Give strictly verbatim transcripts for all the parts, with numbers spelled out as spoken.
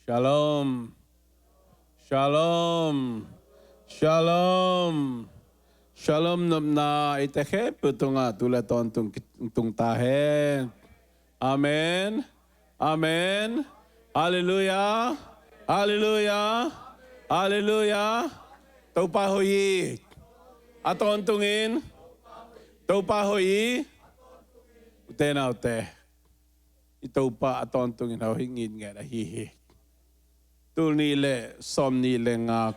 Shalom. Shalom. Shalom. Shalom nopna i te khempeuh tungah tu le tawntung tung ta hen. Amen. Amen. Halleluiah. Halleluiah. Halleluiah. Topa hoih hi. A tawntungin Topa hoih hi. Ute naute, i Topa a tawntungin hoih hi, ngitnget ahi hi. Tul nih le sawm nih le nga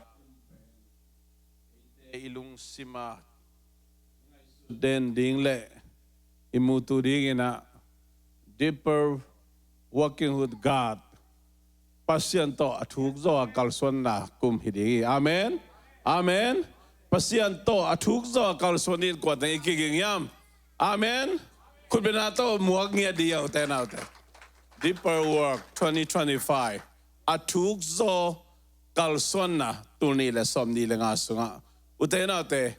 i lungsima den ding le i mutu dingin ah, deeper walking with God, Pasian tawh a thuk zaw a kalsuanna kum hi ding hi. Amen. Amen. Pasian tawh a thuk zaw a kalsuan in kuateng i kiging hiam? Amen. Khutbetna tawh muak ngiat ding hi, ute naute. Deeper Walk twenty twenty-five. A thuk zaw kalsuanna tul nih le sawm nih le nga sungah, ute naute,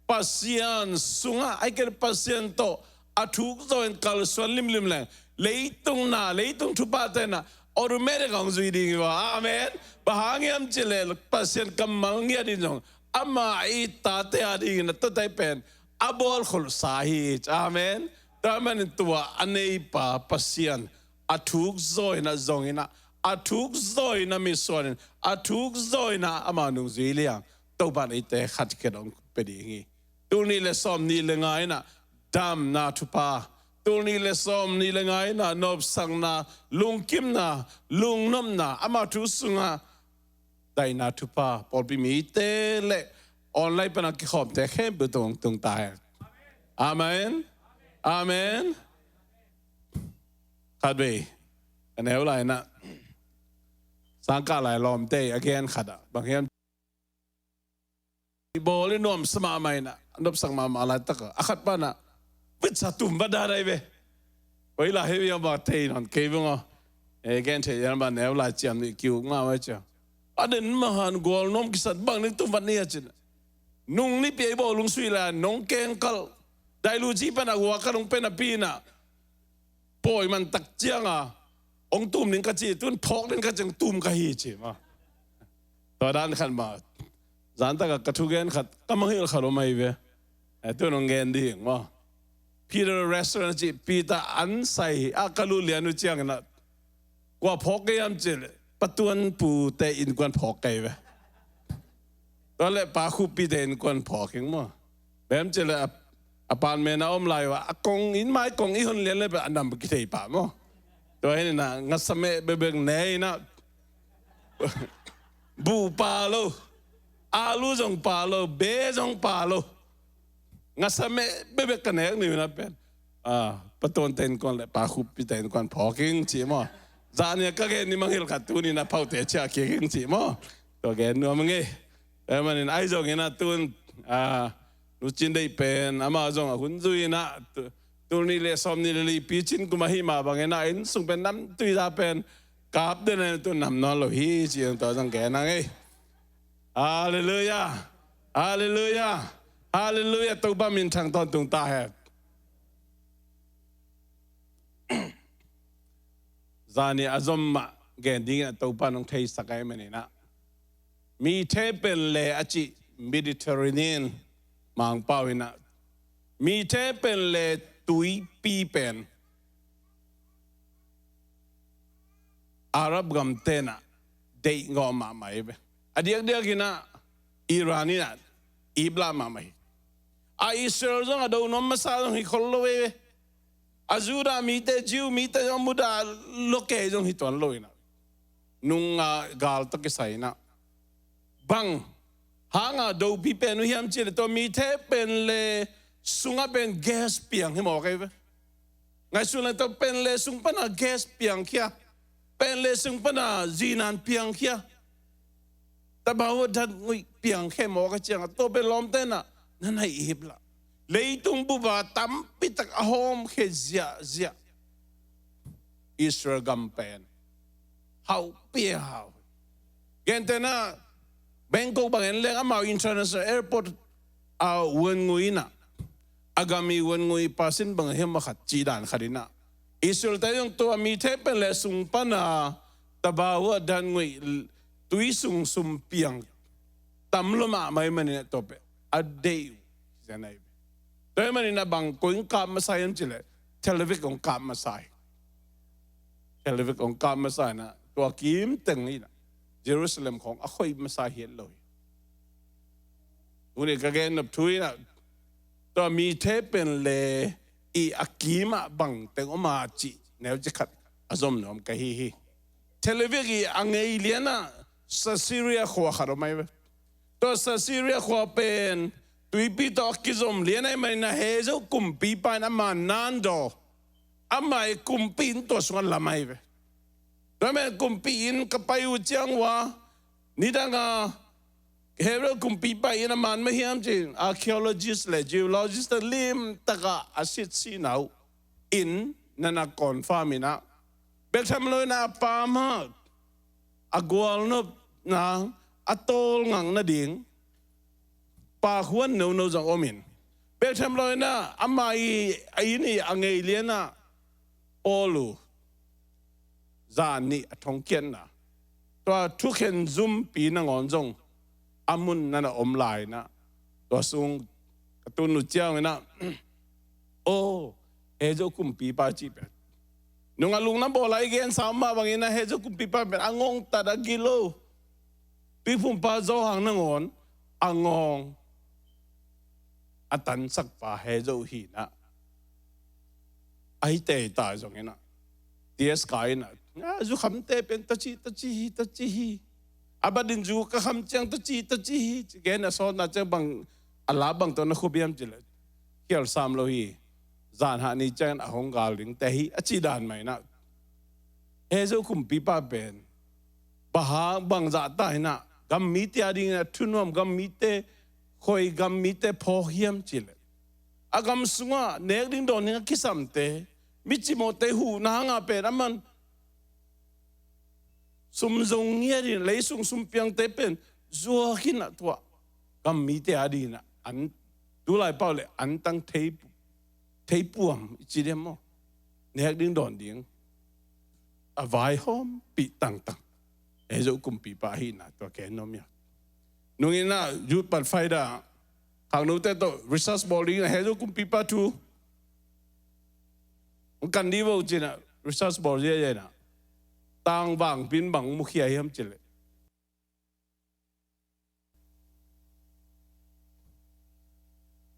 Pasian sungah, ai ken Pasian tawh a thuk zaw in kalsuan limlim leng, leitung na, leitung thupha te na automatic hong zui ding hi va. Amen. Bang hang hiam cih leh Pasian kammal ngiat in zong, ama i tate a dingin a tuate pen a bawl kholhsa hi. Amen. Tua manin tua a neipa Pasian a thuk zaw in ah zong in ah, a thuk zaw in ah misuan in, a thuk zaw in ah ama nungzui liang Topa in eite khat khit hong pia ding hi. Tul nih le sawm nih le nga in ah damna thupha, tul nih le sawm nih le nga in ah nopsakna, lungkimna, lungnopna, ama thu sungah daihna thupha pawlpi mite le online pan a kikhawmte khempeuh tung tung ta hen. Amen. Amen. Khatvei ka neu lai in ah, sangkah lai lawmte a gen khat ah bang hiam, i bawl i nuamsa mahmah in ah, a nopsak mahmah laitak ah, a khat pan ah vitsa tum vat daidai ve. Koi lai hi viau bang thei nawn kei vung aw. E, gen thei yan bang neu lai ciam nih kiuk mahmah ciam. A den mahan gual nuam kisat bang ning tum vat ni a cin. Nung nipi a i bawl lungsui lai nong kengkal. Dailuci pan a gua ka nong pen a pi in ah, pawi man tak ciang a hong tum ding ka ci, tun phawk ding ka ci, hong tum ka hi ci maw. Tua dan khat maw. Zan tak a ka thugen khat ka mangngilh khat om ahi ve. E, tun hong gen ding maw. Peter Restaurant ci, Peter an sai a ka lut lian uh ciangin ah, kua phawk kei hiam cih leh Pa Tuan Pu te innkuan phawk kei ve. Tua leh Pa Khup Pi te innkuan phawk ing maw. Bang hiam cih leh a, a pan men a om lai uh a, a kong in mai kong i hon lian leh bel a nam kithei pah maw. Tua hi in ah ngasa meh bekbek ne in ah, buh pha lo, alu zong pha lo, be zong pha lo. Ngasa meh bekbek ka nek ni uh in ah pen, a, Pa Tuan te innkuan le Pa Khup Pi te innkuan phawk ing ci maw. Zan ni a ka gen ni mangngilh khat tuni in ah phaute ciah kik ing ci maw. Tua gen nuam ing ei. Tua manin ahi zongin ah tun, a, Nu Cin Deih pen amah zong a hun zui in ah, tu, tul nih le sawm nih le li Pi Cin kum ahih mah bangin ah inn sung pen namtui za pen kap den a, tun nam nawn lo hi ci-in tua zong gen hang ei. Halleluiah. Halleluiah. Halleluiah. Topa minthang tawntung ta hen. Zan ni a zom mah gen dingin ah Topa in hong theisak ahih manin ah, Mithe pen le a cih Mediterranean mangpau in ah, Mithe pen le tuipi pen Arab gamte in ah deih ngawh mahmah hi ve. A diakdiak in ah Iran in ah iplah mahmah hi. A Israel zong a do nuam masa zong hi khol lo ve. A Judah mite, Jew mite zong mudah lo kei zong hi tuan lo in ah, nung a gal tawh kisai in ah, bang hang a dopi pen uh hiam cih leh tua Mithe pen le sungah pen gas piang hi mawk ei ve. Ngaihsun leng tua pen le sung pan a gas piangkhia, pen le sung pan a zinan piangkhia, tabau dat nguih piangkhia mawk a ciang a, tua pen lawmte in ah na naih ip lah. Leitung bup a tampi tak a hawmkhia ziahziah Israel gam pen hauhpi a hau. Gentehna, Bangkok bang en leng amau international airport a vuan ngui in ah, a gam i vuan ngui pasin bang hiam a khat cih dan khat in ah, Israel te zong tua Mithe pen le sung pan a Tabau ah dan nguih, tui sung sum piang tam lo mahmah ahih manin ah tua pen a deih uh hi zen ahi ve. Tua ahih manin ah bang koi in kap masa hiam cih leh Tel Aviv hong kap masa hi. Tel Aviv hong kap masa in ah tua kim teng in ah Jerusalem khawng a khoih masa hi het lo hi. Tuni ka gen nop thu in ah tua mite pen le i a kim ah bang teng om a cih neu ci khat a zom nuam ka hi hi. Tel Aviv i a ngei lian ah Caesarea khua khat om ahi ve. Tua Caesarea khua pen tuipi tawh a kizom lian ahih manin ah Hezo kumpipa in ama nandaw, ama i kumpi inn tua sungah lam ahi ve. Tua ahih manin kumpi inn ka pai uh ciang uh a, nidang a Hezo kumpipa inn a man mah hiam ci-in archaeologist le geologist te limtak a a sitsinau in nana confirm in ah, bek tham lo in ah a pamah a gualnopna a tawlngak nading pakhuan nono zong om in, bek tham lo in ah ama i a inn i a ngei lian ah pawl uh zan nih a thongkiatna, tua thukhen zumpi nangawn zong a mun nana om lai in ah, tua sung ka tun uh ciang in ah, aw, Hezo kumpipa cih pen nung a lungna bawl a i gensa mah bangin ah Hezo kumpipa pen a ngongtat a gilo, Tuiphumpa Johan nangawn a ngawng a tansakpa Hezo hi in ah, a hi teitei zong in ah, T S Kai in ah, a zukhamte pen taci taci hi, taci hi. A bat in zu ka kham ciang taci taci hi ci gen a sawtna ciang bang a la bang tawh na khup hiam ci leh khial sam lo hi. Zan hah ni ciangin a hong gal dingte hi a ci dan mah in ah, Hezo kumpipa pen bang hang bangzah ta in ah gam mite a dingin a thunuam, gam mite khoi, gam mite phawk hiam ci leh, a gam sungah nek ding dawn ding a kisamte, mi cimawhte huhna hangah pen aman sum zong ngiat in, leisung sumpiangte pen zuak in ah tua gam mite a dingin ah an, tulai pau le antang thei, theipuam i ci diam maw, nek ding dawn ding a vaihawmpih tangtang Hezo kumpipa ahihna tua ken nuam hi. Nung in ah Youth Pathfinder khangnote tawh research bawl dingin ah Hezo kumpipa thu hong kan dih vo ci-in ah research bawl ziahziah in ah, tangvangpi in bang mukhia hiam ci leh,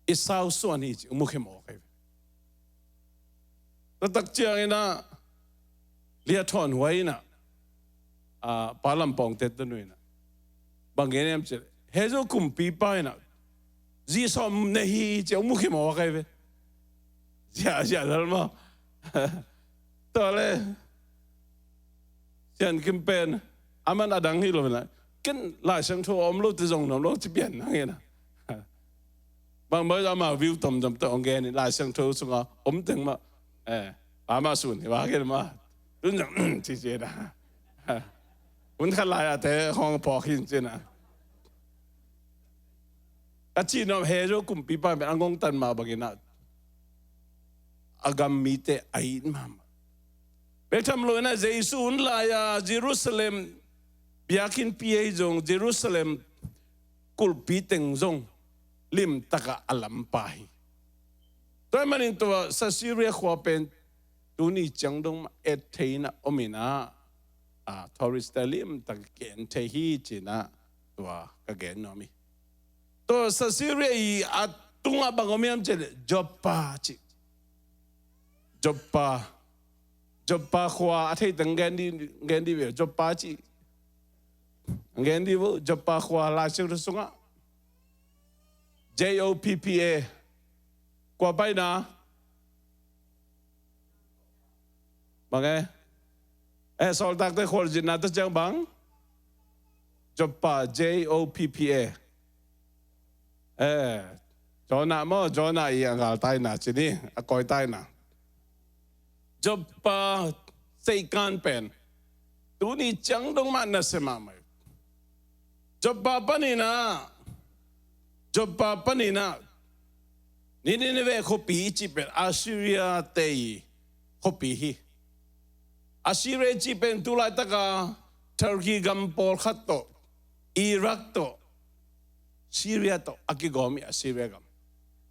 i sausuan hi ci, hong mukhia mawk ahi ve. Taktak ciangin ah Lia Thawn Huai in ah, a, Pa Lam Pawngte tanu in ah bang gen hiam ci leh, Hezo kumpipa in ah zi sawm nei hi ci, hong mukhia mawk ahi ve. Ziahziah lel maw? Tua le Sian Kim pen aman a dang hi lo in ah, ken Lai Siangtho a om lote zong nuam lo ci pian hang in ah, bang maw amau view tomtom tawh hong gen in, Lai Siangtho sungah om teng mah, eh, Pa Mah Sun hi, va gen mah, tun zong ci ci in ah, hun khat lai-ate hong phawk hi ci in ah, a cih nuam, Hezo kumpipa pen a ngongtat mah bangin ah a gam mite a it mahmah. Bek tham lo in ah Jesu hun lai-a Jerusalem biakinnpi ahi zong, Jerusalem kulhpi teng zong limtak ah a lampa hi. Tua ahih manin tua Caesarea khua pen tuni ciang dong mah et thei in ah om in ah, a, tourist te limtak ki en thei hi ci-in ah tua ka gen nuam hi. Tua Caesarea i a tungah bang om hiam ci leh Joppa ci. Joppa. Joppa khua a theite hong gen dih, hong gen dih ve, Joppa ci. Hong gen dih vo, Joppa khua Lai Siangtho sungah J O P P A. Kua paina? Bang e? Eh, Sawltakte khualzinna tawh ciang bang? Joppa, J O P P A. Eh, Jonah maw, Jonah i a galtaina ci ni, a kawitaina. Joppa seikan pen tuni ciang dong mah nasia mahmah hi. Joppa panin ah, Joppa panin ah, Nineveh khuapi i cih pen Assyria te i khuapi hi. Assyria i cih pen tu laitaka Turkey gam pawlkhat tawh, Iraq tawh, Syria tawh a kigawm hi, Assyria gam.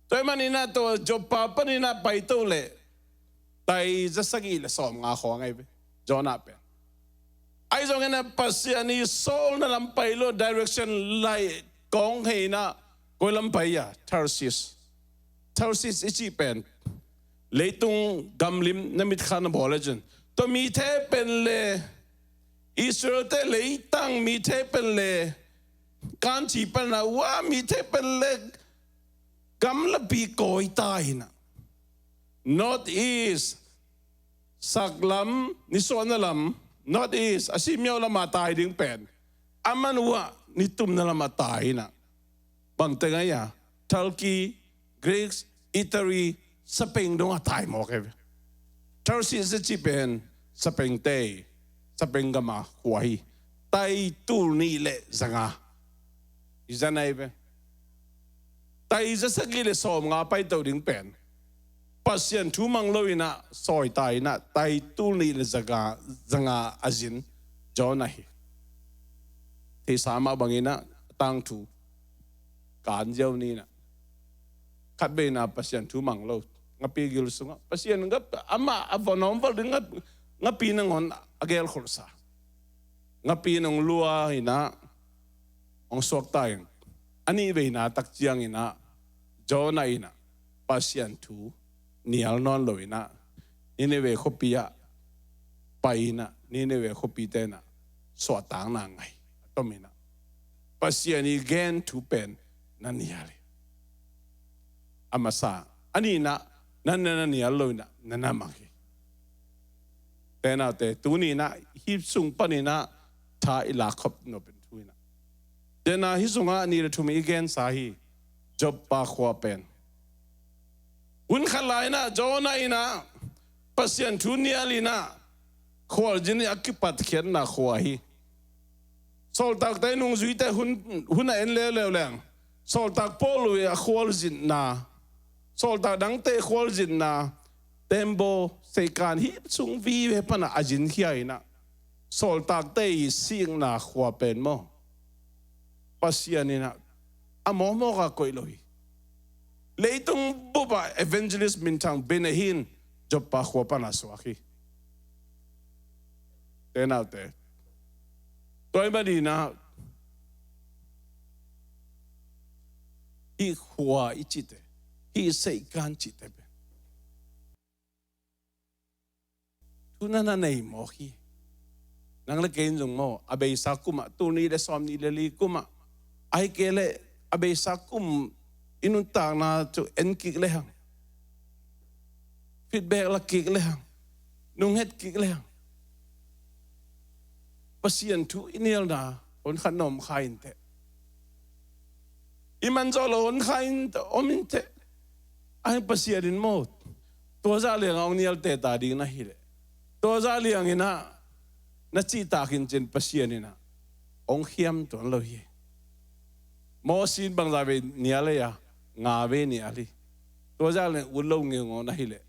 Tua ahih manin ah tua Joppa panin ah paito leh tai za sagih le sawmnga khawng ahi ve, Jonah pen. Ahi zongin ah Pasian i sawlna lam pai lo, direction lai kawng hei in ah koi lam pai a, Tarshish. Tarshish i cih pen leitung gamlim na mitkha na bawl le cin, tua mite pen le Israel-te leitang mite pen le kanci pan a, ua mite pen le gamlapi kawi ta in ah, North East, saklam, nisuahna lam, North East, a simmiau lam a tai ding pen, a man uah nitumna lam a tai in ah, bangte ngai a, Turkey, Greece, Italy, Spain dong a tai mawk hi ve. Tarshish a cih pen Spain-te, Spain gam a khua hi. Tai tul nih le zanga i zan ahi ve. Tai za sagih le sawmnga paito ding pen Pasian thu mang lo in ah sawi ta in ah, tai tul nih le zanga, zanga a zin Jonah hi. Theihsa mah bangin ah a tangthu kan ziau ni in ah, khatvei in ah Pasian thu mang lo, ngapi gil sungah Pasian ngap, amah a va nawm val ding ngap, ngapi nangawn a gelkhol sa, ngapi nang lua in ah hong suakta in, a nihveina tak ciangin ah Jonah in ah Pasian thu nial nawn lo in ah Nineveh khuapi ah pai in ah, Nineveh khuapite in ah suahtakna ngai a tom in ah, Pasian i gen thu pen na nial hi. A masa, a nihna, na, na, na nial lo in ah na na mang hi. Te naute, tuni in ah hih sung panin ah tha i lak khop nop in thu in ah, tua in ah hih sungah nih le thum i gensa hi. Joppa khua pen, hun khat lai in ah Jonah in ah Pasian thu nial in ah khualzin in a kipatkhiatna khua hi. Sawltakte nungzuite hun, hun a en leuleu leng, sawltak Paul i a khualzinna, sawltak dangte khualzinna, tembaw, seikan, hih sung vive pan ah a zinkhia in ah, sawltakte i sikna khua pen maw, Pasian in ah a mawkmawk a koih lo hi. Leitung bup ah evangelist minthang Benny Hinn Joppa khua pan a suak hi. Te naute, tua ahih manin ah hih khua i cihte, hih seikan cihte pen thu na na nei mawk hi. Nang le kei in zong maw, a beisa kum ah, tul nih le sawmnih le li kum ah, ahih kei leh a beisa kum i nuntakna thu en kik lehang, feedback la kik lehang, nunghet kik lehang, Pasian thu i nialna hon khat na om kha inteh. I man zawh lo hon kha in om inteh. Ahi Pasian in maw, tua zah liang a hong nial teta ding na hi leh, tua zah liang in ah na cihtak in cin Pasian in ah hong khiam tuan lo hi. Mawsi in bangzah vei nial ei a, nga vei nial hi. Tua zah liang ut lo ngeungau na hi leh,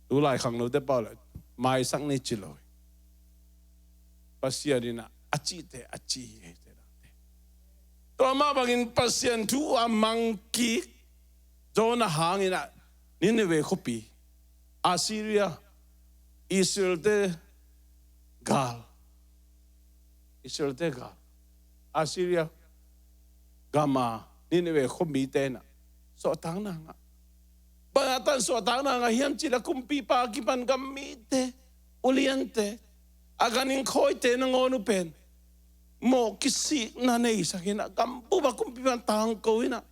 tu lai khangnote pau leh maisak ni ci lo hi. Pasian in ah a cihte a ci hi. Tua mah bangin Pasian thu a mang kik Jonah hangin ah Nineveh khuapi, Assyria, Israel-te gal, Israel-te gal, Assyria gam a Nineveh khuamite in ah suahtakna ngah. Bang a tan suahtakna ngah hiam cih leh kumpipa a kipan gam mite, uliante, a ganhing khawite nangawn uh pen mawh kisikna neisak in ah, gam bup ah kumpipa tangko in ah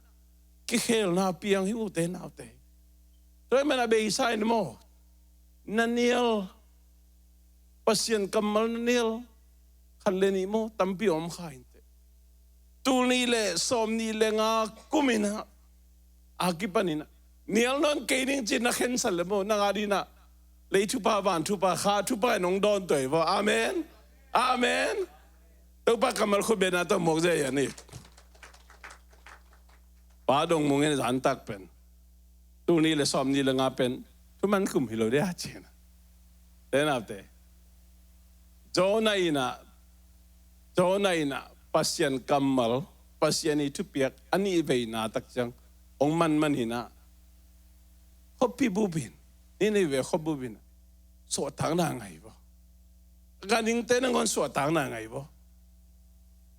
kikhelna piang hi, ute naute. Tua ahih manin a beisa in maw, na nial, Pasian kammal na nial khat le nih maw, tampi om kha inteh. Tul nih le sawmnih le nga kum in ah, a kipan in ah, nial nawn kei ning ci-in na khensat leh maw, nang a dingin ah lei thupha, van thupha, kha thupha in hong dawn tuai vaw. Amen. Amen. Topa kammal khut bengna tawh mawk zia hi a ni. Pa Dong Mung in zan tak pen, tul nih le sawmnih le nga pen thuman kum hi lo dia ci-in ah. Te naute, Jonah in ah, Jonah in ah Pasian kammal, Pasian i thupiak a nih veina tak ciang hong man man in ah, khuapi bup in, Nineveh khua bup in ah suahtakna ngah hi vaw. Ganhingte nangawn suahtakna ngah hi vaw.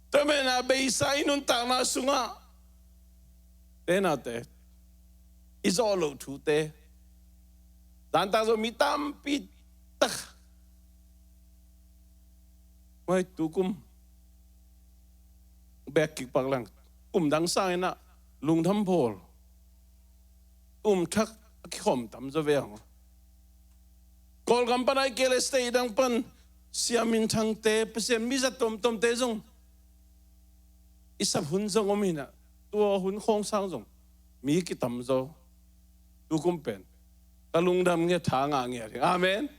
Tua manin ah beisa i nuntakna sungah, te naute, i zawh loh thute, zan tak zawh mi tampi tak, huai tu kum bek kik pak leng, kum dang sangin ah lungdam bawl, kum thak a kikhawm tam zaw ve hang. Kawlgam pan ahih kei leh state dang pan siaminthangte, Pasian mizat tuamtuamte zong i sap hun zong om in ah, tua hun khawng sang zong mi kitam zaw. Tu kum pen ka lungdam ngiat, tha ngah ngiat hi. Amen.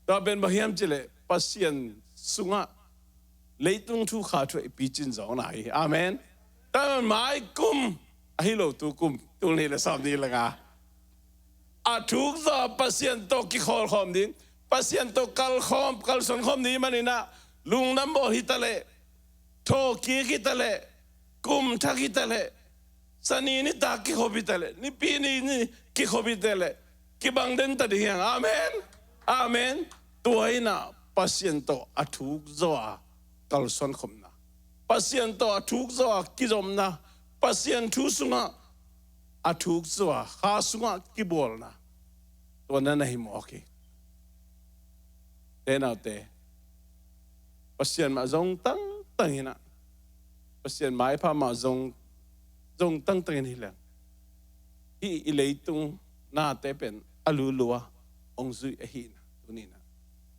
Tua pen bang hiam cih leh Pasian sungah leitung thu kha thu i picin zawkna hi. Amen. Tua manin mai kum ahi lo, tu kum, tul nih leh sawmnih leh nga, a thuk zawh a Pasian tawh kikhawlkhawm ding, Pasian tawh kalkhawm, kalsuan khawm ding manin ah, lungdam bawl hi ta leh, thawhkik hi ta leh, kum thak hi ta leh, Sani nitak kikhop hi ta leh, Nipi ni ni kikhop hi ta leh, kibang den ta ding hi hang. Amen. Amen. Tua in ah Pasian tawh a thuk zawh a kalsuan khopna, Pasian tawh a thuk zawh a kizopna, Pasian thu sungah a thuk zawh a kha sungah kibawlna, tua na na hi mawk hi. Te naute, Pasian mah zong tangtang in ah, Pasian maipha mah zong, zong tangtang in hi leng, hih i leitung nate pen a lulua hong zuih ahihna tuni in ah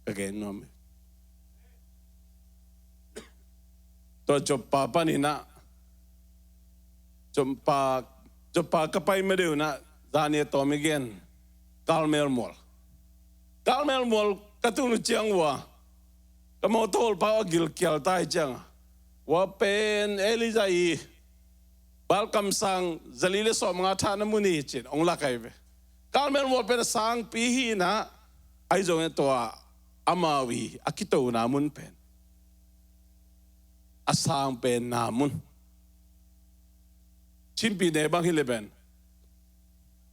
ka gen nuam hi. Tua Joppa panin ah, Joppa, Joppa ka pai ma deuh in ah, zani a tawm i gen Karmel mual. Karmel mual ka tun uh ciang ua, ka mawtaw hawlpa uh a gilkial ta hi ciang a, ua pen Elijah i Baal kamsang zali leh sawmnga thahna mun hi ci-in hong lak ahi ve. Karmel mual pen a sangpi hi in ah, ahi zongin tua amau i a kitona mun pen a sang penna mun. Chinpi ne bang hi leh pen,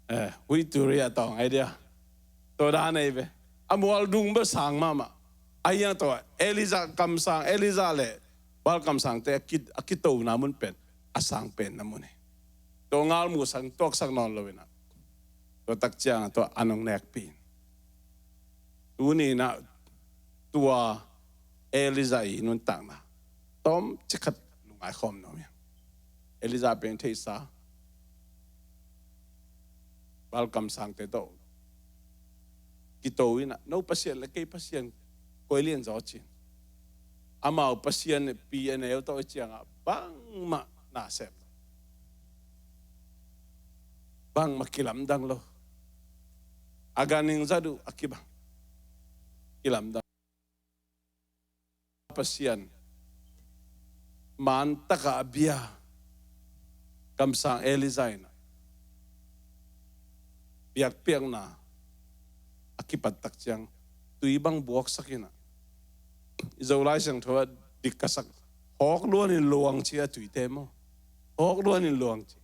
eh, huih turi a tawng ai dia. Tua dan ahi ve. A mual dung bek sang mahmah. Ahi hang tua Elijah kamsang, Elijah leh Baal kamsangte a ki, a kitona mun pen a sang penna mun hi. Tua ngal musak tuaksak nawn lo in ah, tua tak ciang a tua an hong nekpih in. Tuni in ah tua Elijah i nuntakna tawmcik khat lungngai khawm nuam ing. Elijah pen theihsa, Baal kamsangte tawh kito in ah, no Pasian leh kei Pasian koi lian zaw ci-in, amau pasian pi a neu tawh i ciang a bangmah na sem lo, bangmah kilamdang lo. A ganhing zat uh a kibang, kilamdang. Pasian man tak a bia kamsang Elijah in ah biakpiakna a kipat tak ciang tui bang buaksak in ah, i Zolai Siangtho ah dik ka sak, hawk luan in luang ci a tuite maw, hawk luan in luang ci.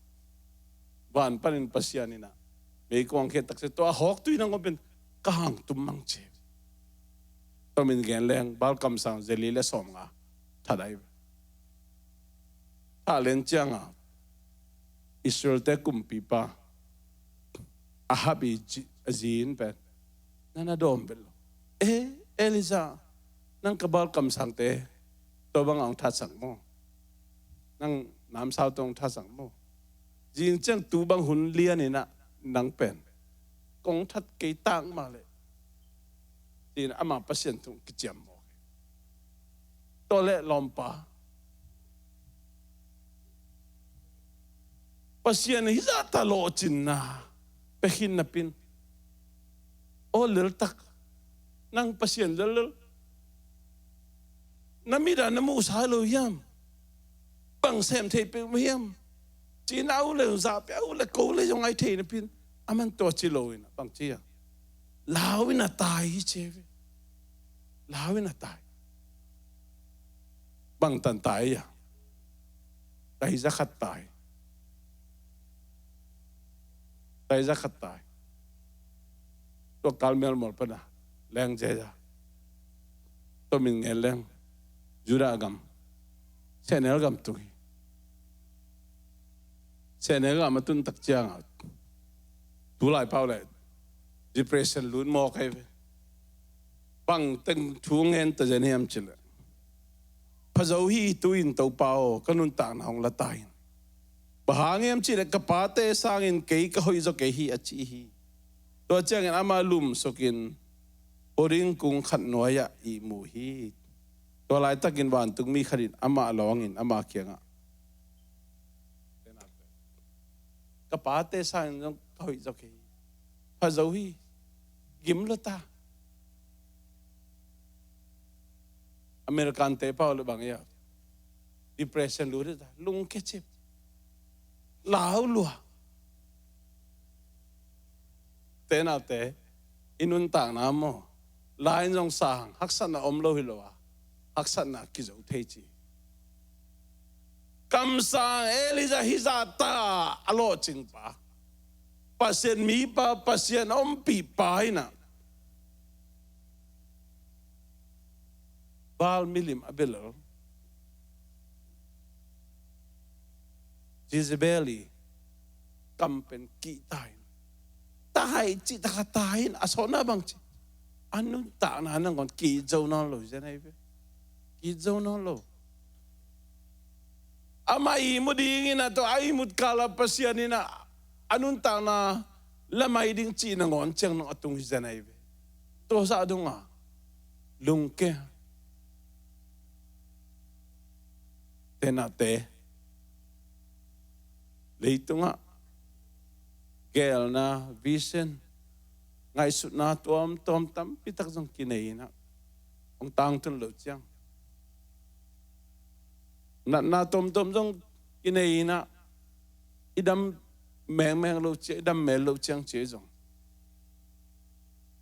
Van panin Pasian in ah meikuang khen tak ciang tua hawk tui nangawn pen ka hang tum mang ci. Tua min gen leng Baal kamsang zali leh sawmnga that ahi ve. Thah lian ciang a Israelte kumpipa Ahab i zi, a zi in pen, na na dawm vet lo. Eh, Elijah, nang ka Baal kamsangte tua bang a hong thatsak maw? Nang namsau tawh hong thatsak maw? Zing ciang tu bang hun lian in ah nang pen kong that kei tak mah leh, ci-in ama Pasian thu kiciam mawk hi. Tua leh lawmpa, Pasian hih zahta lawhcinna pia khin napi-in, aw leltak, nang Pasian lellel, na mit ah na muhsa lo hiam? Bang sem thei peuhmah hiam? Ci-in a uh leh zahpih, a uh leh ko leh zong a hi thei napi-in, aman tua ci lo in ah bang ci hiam? Lau in a tai hi ci ve. Lau in a tai. Bangtan tai a, tai zakhat tai. Tai zakhat tai. Tua kal mial mual pana leng zeya, tua min ngen leng Judah gam, Senel gam tung hi. Senel gam a tun tak cianga tulai pau le depression lut mawk ahi ve. Bang teng thu ngen ta zen hiam cileh, pha zo hi, tu-in Topa aw, ka nuntakna hong la ta in. Bang hang hiam cileh ka pate sangin kei ka hoih zaw kei hi a ci hi. Tua ciangin ama lumsukin horing kung khat nuai-ah ihmu hi. Tua laitakin vantungmi khatin amah lawngin ama kiangah, ka pate sangin zong ka hoih zaw kei hi. Pha zo hi. Gim lo ta. American te pau le bang ia, depression lu ta, lungkia cip, lau lua. Te naute, i nuntakna maw, lai in zong sang, haksatna om lo hi lo a, haksatna kizo thei ci. Kamsang Elijah hi zahta a lawhcingpa, Pasian mipa, Pasian ompihpa inah Baal milim a bia lel, Jezebel i kam pen kihta in, tai cih taka tai in, a sawtna bang ci, a nuntakna nangawn ki-it zo nawn lo hi zen ahi ve. Ki-it zo nawn lo. Amah ihmut dingin a, tua a ihmut kala Pasian inah a nuntakna lamai ding cih nangawn ciang nong a tung hi zen ahi ve. Tua zah donga lungkia. Te naute, leitungah geelna, vision, ngaihsutna tuamtuam tampitak zong kinei inah hong tangtun lo ciang, natna tuamtuam zong kinei inah i dam mengmeng lo ciang, i dam mel lo ciang ci zong,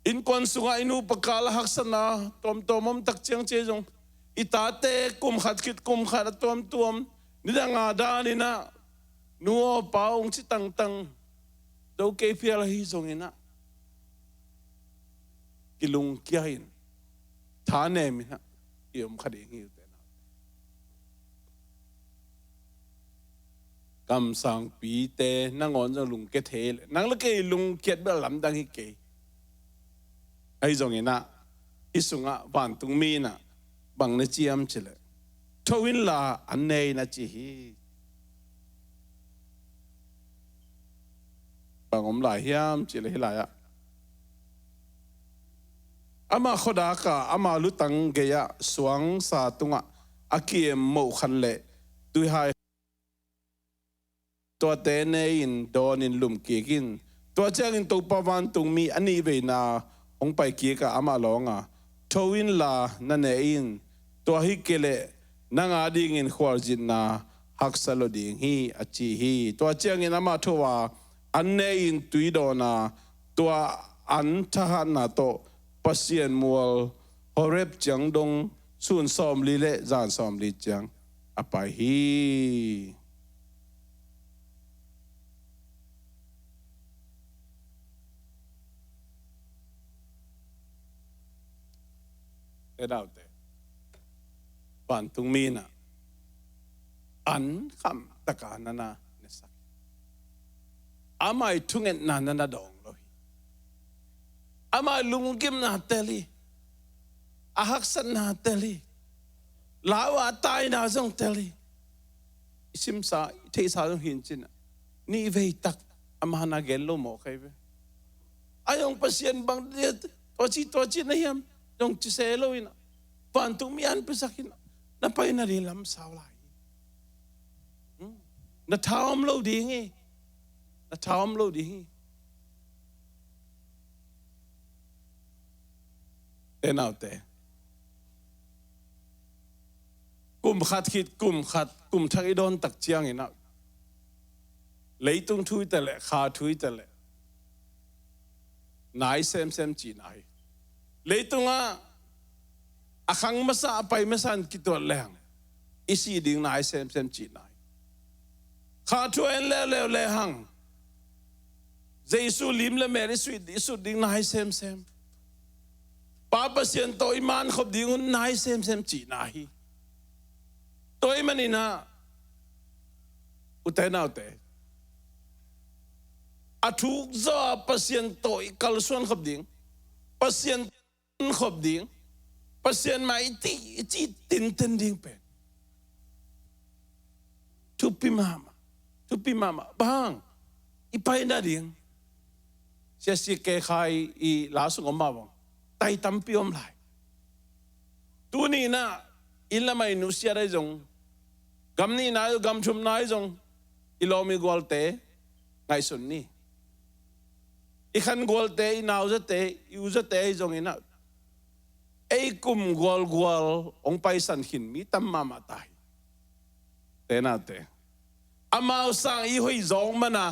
innkuan sungah i nupa kala haksatna tuamtuam om tak ciang ci zong, i tate kum khat khit kum khat a tuamtuam, nidang a dan inah nu aw pa aw hong ci tangtang, zo kei phial ahi zong inah kilungkia in, thanem inah i om kha ding hi uh te naute. Kamsangpite nangawn zong lungkia thei leh, nang le kei lungkiat bel lamdang hi kei. Ahi zong inah, hih sungah vantungmi inah bang na ci hiam cileh, tho inla an ne in a ci hi. Bang om lai hiam cileh, hih lai-ah ama khuadak ah, ama lutang gei-ah suangsa tungah a ki-em moh khat le tuihai, tuate ne in, dawn in, lum kik in. Tua ciangin Topa vantungmi a nihveina hong pai kik a, amah lawng a, tho inla na ne in, tua hi kei leh nang a dingin khualzinna haksa lo ding hi, a ci hi. Tua ciangin amah tho a, an ne in tui dawn a, tua an thahatna tawh Pasian mual Horeb ciang dong sun sawmli le zan sawmli ciang a pai hi. Te daute, vantungmi inah an khamtaka na na nesak hi. Amah i thungetna na na dawng lo hi. Amah i lunggimna tel hi. A haksatna tel hi. Lau a taina zong tel hi. I simsa, i theihsa zong hi in cinah, nihvei tak a man a gen lo mawk ahi ve. A zong Pasian bang dia, tua ci, tua ci na hiam, zong ci se lo inah, vantungmi an piasak inah, na pai na ding lam sau lai hi. Hmm. Na tha om lo ding hi. Na tha om lo ding hi. Te naute, kum khat khit kum khat, kum thak i dawn tak ciang inah, leitung thu i ta leh, kha thu i ta leh, nai semsem cihna hi. Leitungah a khang masa, a pai masa in kituat leng, i si ding nai semsem cihna hi. Kha thu en leuleu lehang Jesu lim le mel i sut, i sut ding nai semsem. Pa Pasian tawh i mankhop ding hun nai semsem cihna hi. Tua ahih manin ah, ute naute, a thuk zaw a Pasian tawh i kalsuan khop ding, Pasian khop ding, Pasian mai i ti, i ti tinten ding pen thupi mahmah, thupi mahmah. Bang hang, i pai nading, siasi ke khai i la sung om mah bang, tai tampi om lai. Tuni in ah, inn lam ah i nusiat ahi zong, gam nihna ahi zong, gam thumna ahi zong, i lawm i gualte ngaihsun ni. I khan gualte, i nauzate, i uzate ahi zongin ah, ei kum gualgual hong paisan khin mi tam mahmah ta hi. Ute naute, amau sang i hoih zawk man a,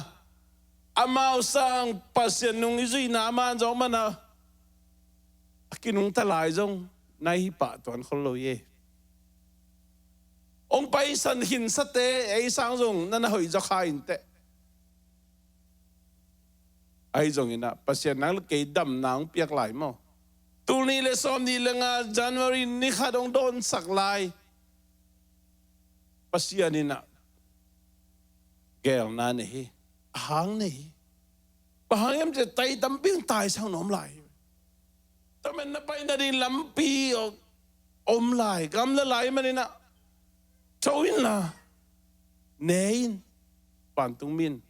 amau sang Pasian nung i zuihna a man zawk man a, a kinungta lai zong na hi pah tuan khol lo hi. Hong paisan khinsate ei sang zong na na hoih zaw kha inteh. Ahi zongin ah, Pasian nang le kei damna hong piak lai maw? Tul nih le sawm nih le nga January ni khat hong dawnsak lai. Pasian in ah geelna nei hi. A hang nei hi. Bang hang hiam cih leh tai tampi hong taisan nuam lai hi. Tua manin na pai nading lampi om lai, gamla lai manin ah, tho in la, ne in, vantung mi in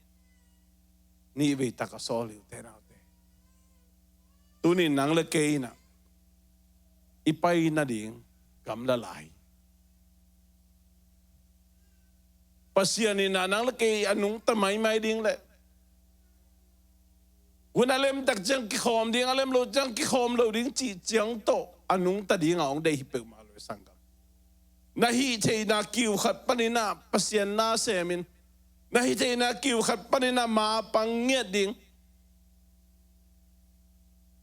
nihvei tak a sawl hi, ute naute. Tuni in nang le kei in ah, i pai nading gamla lai. Pasian in ah nang le kei a nungta maimai ding le, hun a lem tak ciang kikhawm ding, a lem lo ciang kikhawm lo ding cih ciang tawh a nungta ding a hong deih hi peuhmah lo hi, sanggam. Na hih theihna kiu khat panin ah Pasian na sem in, na hih theihna kiu khat panin ah ma pang ngiat ding.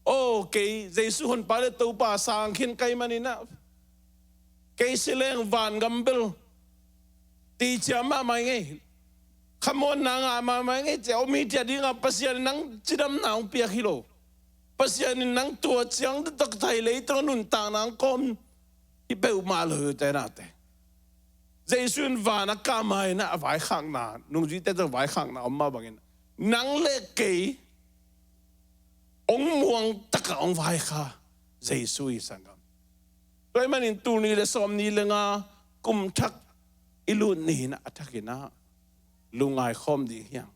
Aw, kei Jesu honpa le Topa sang khin ka hih manin ah, kei si leng vangam bel teci mahmah ing ei, khamuanna ngah mahmah ing ei, ci a om hi, ci a ding a, Pasian in nang cidamna hong piak hi lo. Pasian in nang tua ciang taktak thei, leitung nuntakna hong kawm hi peuhmah lo hi, ute naute. Jesu in van a kah ma in ah, a vaikhakna, nungzuite tawh vaikhakna om mah bangin, nang le kei hong muang tak a hong vaikhak Jesu hi, sanggam. Tua ahih manin tul nih le sawm nih le nga kum thak i lut ni in ah, a thak in ah lungngai khawm ding hi hang.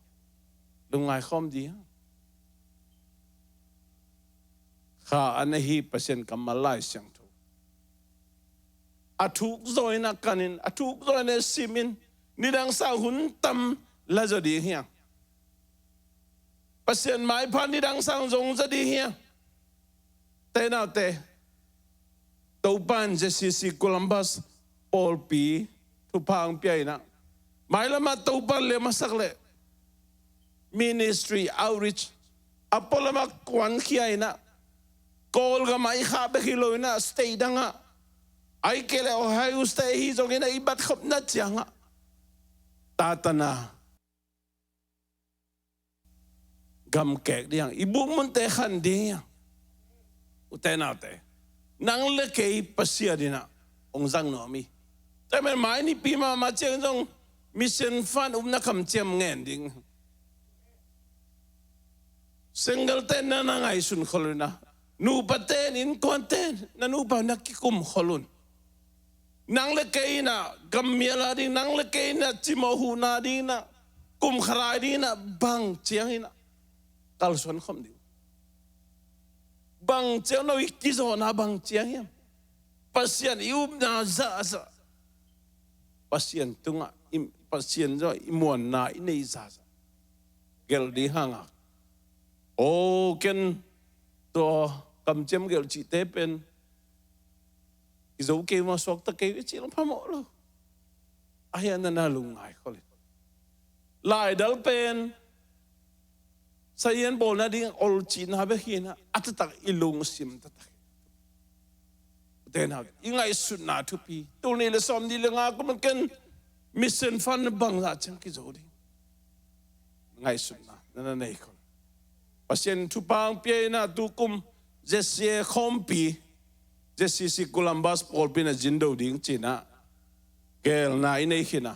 Lungngai khawm ding hi hang. Kha a na hi Pasian kammal Lai Siangtho, a thuk zaw in ah kan in, a thuk zaw in ah sim in, nidang sang hun tam la zaw ding hi hang. Pasian maipha nidang sang zong zaw ding hi hang. Ute naute, Topa in J C C Columbus pawlpi thupha hong pia in ah, mailam ah Topa in lem a sak leh ministry outreach a pualam ah kuankhia in ah, Kawlgam ah i khah bek hi lo in ah, state dang ah, ahih kei leh Ohio State hi zongin ah, i bat khopna ciang ah, Tatana gamkek ding hi hang, i buk munte khan ding hi hang. Ute naute, nang le kei Pasian in ah hong zang nuam hi. Tua ahih manin mai Nipi mahmah ciang zong mission fund upna kamciam ngen ding. Single ten na na ngaihsun khol un ah, nupa ten, innkuan ten na nupa na kikum khol un. Nang le kei in ah gam mial a ding, nang le kei in ah cimawh huhna ding in ah, kum khat lai ding in ah, bang ciang in ah kalsuan khawm ding? Bang ciang, no i kizawhna bang ciang hiam? Pasian i upna zahzah, Pasian tungah i, Pasian zong i muanna i neih zahzah gelh ding hang a. Aw, ken tua kamciam gelh cihte pen i zo kei mah, suakta kei uh i cih lo phamawh lo. Ahi a, na na lungngai khol in. Laidal pen sazian bawlna ding ol cihna bek hi in ah, a taktak i lungsim taktak hi. Tenau, i ngaihsutna thupi. Tul nih le sawm nih le nga kum ken mission fund bangzah ciang kizo ding. Ngaihsutna na na nei khol. Pasian thupha hong pia in ah tu kum Z C A khawmpi, Z C C Columbus pawlpi in ah zin do ding ci-in ah gelna i nei khin a.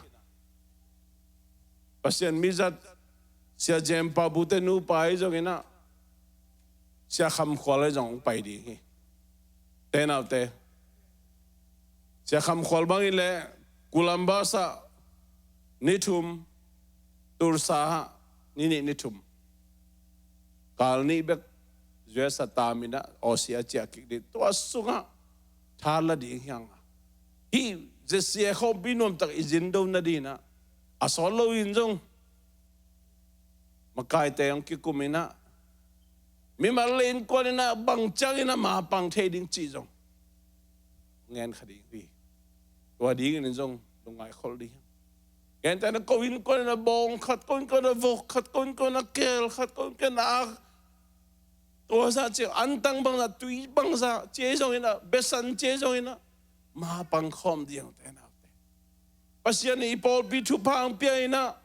Pasian mizat Sia Jem Pau Bute nupa ahi zongin ah Sia Kham Khual ahi zong hong pai ding hi. Tenaute, Sia Kham Khual bangin le Columbus ah ni thum, Tulsa ah ni nih ni thum. Kal nih bek U S a tam in ah Aussie a ciah kik ding. Tua sungah tha la ding hi hang a. Hih Z C A khawmpi nuamtak i zin do nading in ah a sawt loin zong makaite hong kikum in ah mimal le innkuan in ah bang ciangin ah mapang thei ding cih zong ngen kha ding hi. Tua dingin zong lungngai khol ding hi. Gentehna ko innkuan in ah bawng khat, ko innkuan in ah vok khat, ko innkuan in ah keel khat, ko innkuan in ah ak, tua zah ci, antang bangzah, tui bangzah ci ahi zongin ah, besan ci ahi zongin ah mapang khawm ding, tenaute. Pasian in i pawlpi thupha hong pia in ah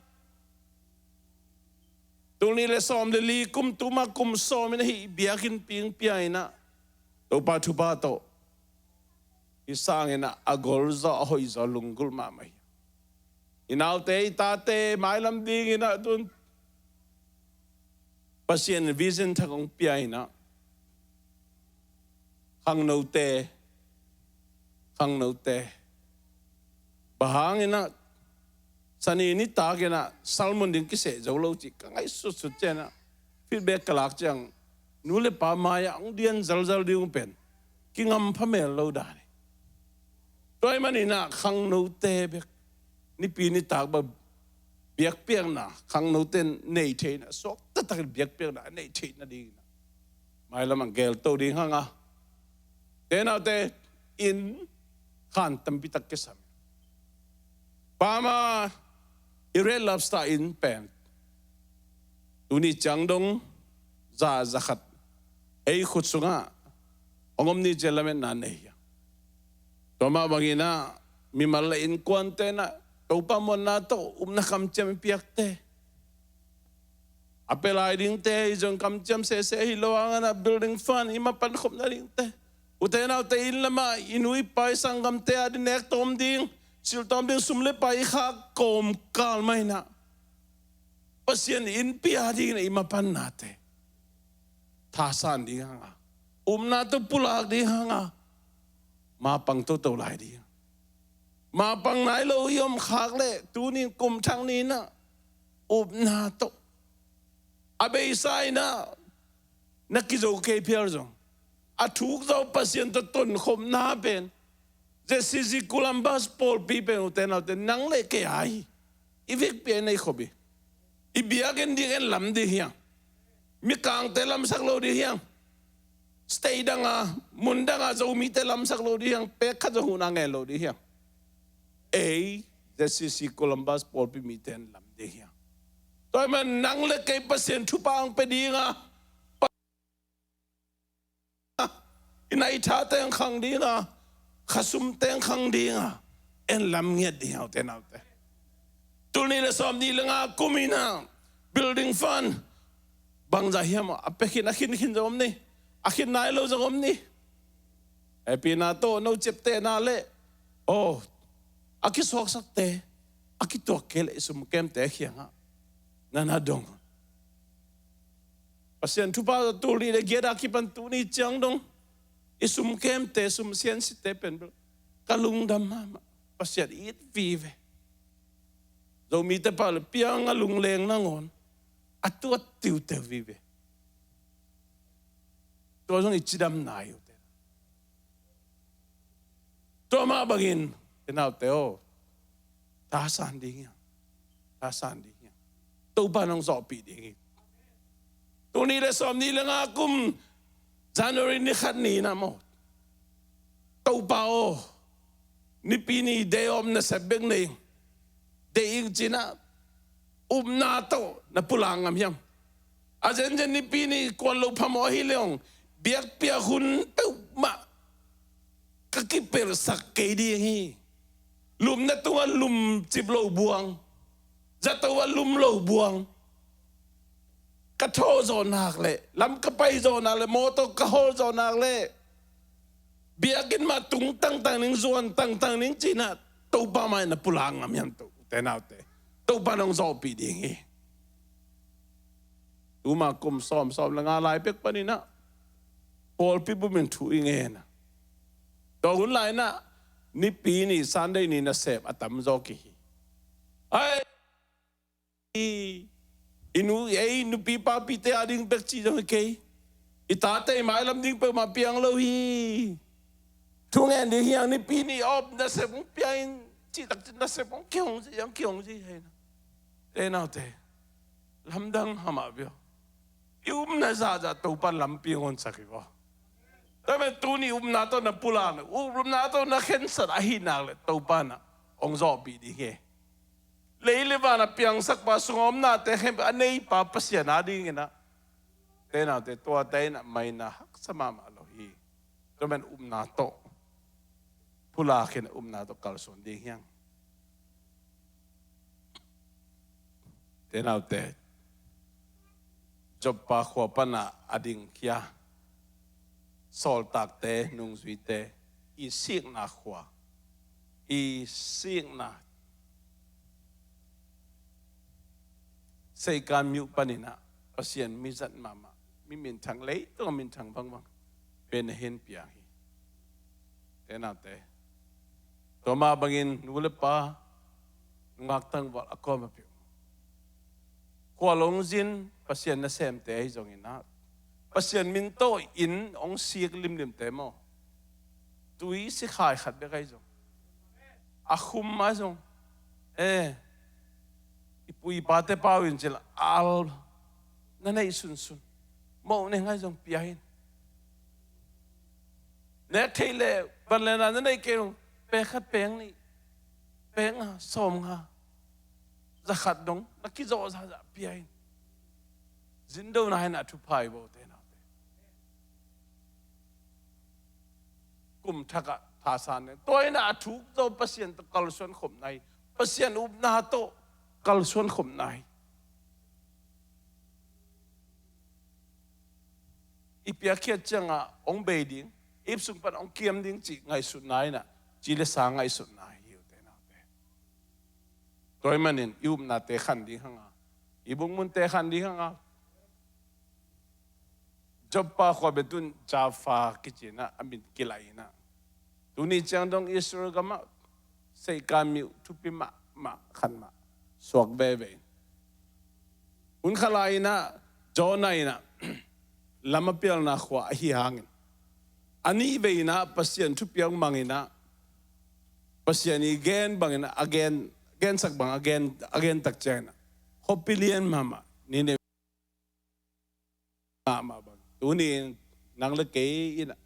tul nih le sawm le li kum tuma kum sawm in ah hih biakinn ping pia in ah Topa thupha tawh hih sangin ah a golzaw a hoihzaw lunggulh mahmah hi. I naute i tate mailam dingin ah tun Pasian in vision thak hong pia in ah khangnote, khangnote, bang hangin ah Sani nitak in ah sermon ding kiseh zo lo cih ka ngaihsutsut ciang ah feedback ka lak ciang nu le pa mai-ah hong dian zalzal ding uh pen kingam pha mel lo dan hi. Tua ahih manin ah khangnote bek nipi nitak bang biakpiakna khangnote in nei theihna suak taktakin biakpiakna a nei theih nadingin ah mailam ah gelto ding hang a. Tenaute, inn khan tampi tak kisam. Pama i Red Lobster inn pen tuni ciang dong za, za khat ei khut sungah hong om ni ci-a lametna nei hi. Tua mah bangin ah mimal le innkuante in ah Topa muanna tawh upna kamciam i piakte, a pia lai dingte, i zong kamciam sese hi lo hangin ah building fund i mapan khop nadingte, ute naute, inn lamah i nu i pa i sanggamte a ding nek tawm ding, sil tawm ding sum le pai i khak kawmkal mah in ah Pasian in pia dingin ah i mapannate thasan ding hang a, upna tawh pulak ding hang a, mapang toto lai ding. Mapang nai lo i om khak leh tuni in kum thak ni in ah upna tawh a beisa in ah na kizo kei phial zong a thuk zaw Pasian tawh tonkhopna pen Z C C Columbus pawlpi pen, ute naute, nang le kei a hi. I vekpi a i nei khop hi. I biakinn ding en lam ding hi hang. Mikangte lamsak lo ding hi hang. State dang a, mun dang a Zomite lamsak lo ding hi hang. Pek khat zong huhna ngen lo ding hi hang. Ei Z C C Columbus pawlpi mite in lam ding hi hang. Tua ahih manin nang le kei Pasian thupha hong pia ding a, i naithate hong khang ding a, khasumte hong khang ding a, en lam ngiat ding a, ute naute. Tul nih le sawm nih le nga kum in ah building fund bangzah hiam a pia khin, a khin khin zong om ni, a khin nai lo zong om ni. Hehpihna tawh no ciaptehna le aw a kisuaksakte, a kituak kei leh i sum kemte kiangah na na dong. Pasian thupha tawh tul nih le giat a kipan tuni ciang dong i sum kemte, sum siansite pen bel ka lungdam mahmah. Pasian it vive. Zomite pau le piang a lungleng nangawn a tuat tiuteu vive. Tua zong i cidamna hi uh te. Tua mah bangin, ute naute aw, thasan ding hi hang. Thasan ding hi hang. Topa in hong zawhpih ding hi. Tul nih le sawm nih le nga kum January ni khat ni in ah maw, Topa aw, Nipi ni day off nasep bek nei ing. Deih ing ci-in ah upna tawh na pulak ngam hiam? A zenzen Nipi ni kuan lo phamawh ahi leh hong biakpiak hun peuhmah ka kipelhsak kei ding hi. Lumna tungah lumcip lo buang, zato ah lum lo buang. Ka thawh zawh nak leh, lam ka pai zawh nak leh, mawtaw ka hawl zawh nak leh, biakinn mah tung tangtang ning, zuan tangtang ning ci-in ah Topa mai-ah na pulak ngam hiam, ute naute? Topa in hong zawhpih ding hi. Tuma kum sawm, sawm le nga lai pek panin ah pawlpi bup in thu i ngen a, tua hun lai-in ah Nipi ni, Sunday ni nasep a tamzaw kihi. Ai, i, i nu, ei nupi papite ading bek ci zong hi kei. I tate i mailam ding peuhmah piang lo hi. Thu ngen ding hi hang, Nipi ni awp nasep hong pia in, cih tak ciang nasep hong kihong zi, hong kihong zi hi na. Ute naute, lamdang mahmah bia. I upna zahzah Topa in lampi hong honsak hi vaw. Tua manin tuni upna tawh na pulak na, upna tawh na khensat ahih nak leh Topa in ah hong zawhpih ding hi. Lei le van a piangsakpa, sungah omnate khempeuh a neipa Pasian adingin ah, ute naute, tuate in ah maina haksa mahmah lo hi. Tua manin upna tawh pulak in, upna tawh kalsuan ding hi hang. Ute naute, Joppa khua pan ah a dingkhia sawltakte, nungzuite, i sikna khua, i sikna Sychar myo panin ah Pasian mizat mahmah, mi minthang, leitung a minthang bangbang pen na hin piang hi. Ute naute, tua mah bangin nu le pa, nungak tangval a kuamah peuh, khualzin Pasian nasemte ahi zongin ah, Pasian min tawh inn hong sik limlimte maw, tui sikhai khat bek ahi zong, a khum ahi zong, eh, i pu i pate pau in cil al na neih sunsun, moh neng ahi zong pia in. Nek theih leh van le na na neih kei zong, pek khat, pek nih, pek nga, sawm nga, za khat dong na kizawh zahzah pia in. Zin do na hi na, thupha hi vaw, ute naute. Kum thak ah thasan ne, tua in ah a thuk zo Pasian tawh kalsuan khopna hi. Pasian upna tawh kalsuan khopna hi. I piakkhiat ciangah hong bei ding, i ip sung pan hong kiam ding cih ngaihsutna in ah, ci le sa ngaihsutna hi, ute naute. Tua ahih manin i upnate khan ding hang a, i bukmunte khan ding hang a. Joppa khua bek tun Jaffa kici in ah a min kilaih in ah, tuni ciang dong Israel gamah Sychar myo thupi mahmah khat mah suak veve in. Hun khat lai in ah Jonah in ah lam a pialna khua ahi hangin, a nih vei in ah Pasian thupiak mang in ah, Pasian i gen bangin ah, a gen, gensak bang a gen, a gen tak ciangin ah khuapi lian mahmah, Nineveh mahmah bang, tuni in nang le kei in ah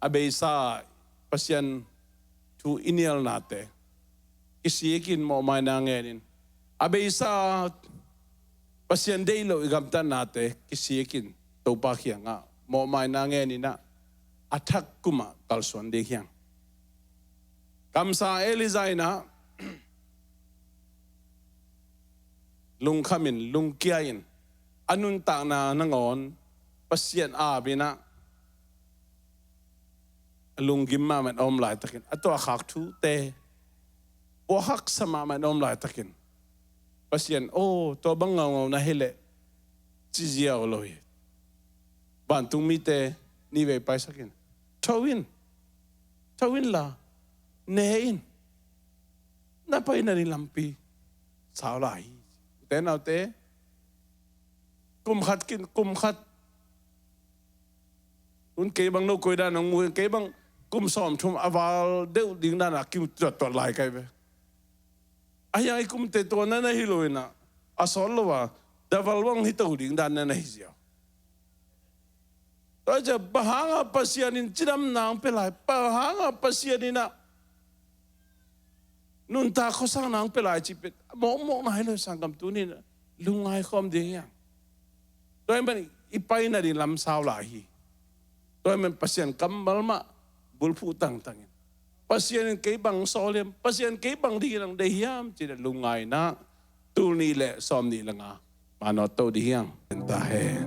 a beisa Pasian thu i nialnate kisikin mawhmaina ngenin, a beisa Pasian deih loh i gamtatnate kisikin Topa kiangah mawhmaina ngenin ah, a thak kumah kalsuan ding hi hang. Kamsang Elijah in ah lungkham in, lungkia in, a nuntakna nangawn Pasian ap in ah, a lunggim mahmah in a om laitakin, a tuahkhak thute puak haksa mahmah in a om laitakin, Pasian aw, tua bang ngaungau na hi leh, ci ziau lo hi. Vantung mite nih vei paisak in, tho in, tho in la, ne in, na paina ding lampi sau lai hi. Ute naute, kum khat kin, kum khat, tun kei bang no koi dan hong mu in, kei bang kum sawmthum a val deuh ding dan a kimu tuattuat lai kai ve. A hiang i kumte tua na na hi lo in ah, a sawt lo a, daval bang hi to ding dan na na hi ziau. Tua ciang bang hanga Pasian in cidamna hong pia lai, bang hanga Pasian in ah nuntak khuasakna hong pia lai cih pen mawkmawkna hi lo, sanggam, tuni in ah lungngai khawm ding hi hang. Tua ahih manin i paina ding lam sau lai hi. Tua ahih manin Pasian kammal mah bulphuh tangtangin, Pasian in kei bang sawl hiam, Pasian kei bang ding in hong deih hiam ci-in lungngaihna, tul nih le sawmnih le nga manawh to ding hi hang. Ta hen.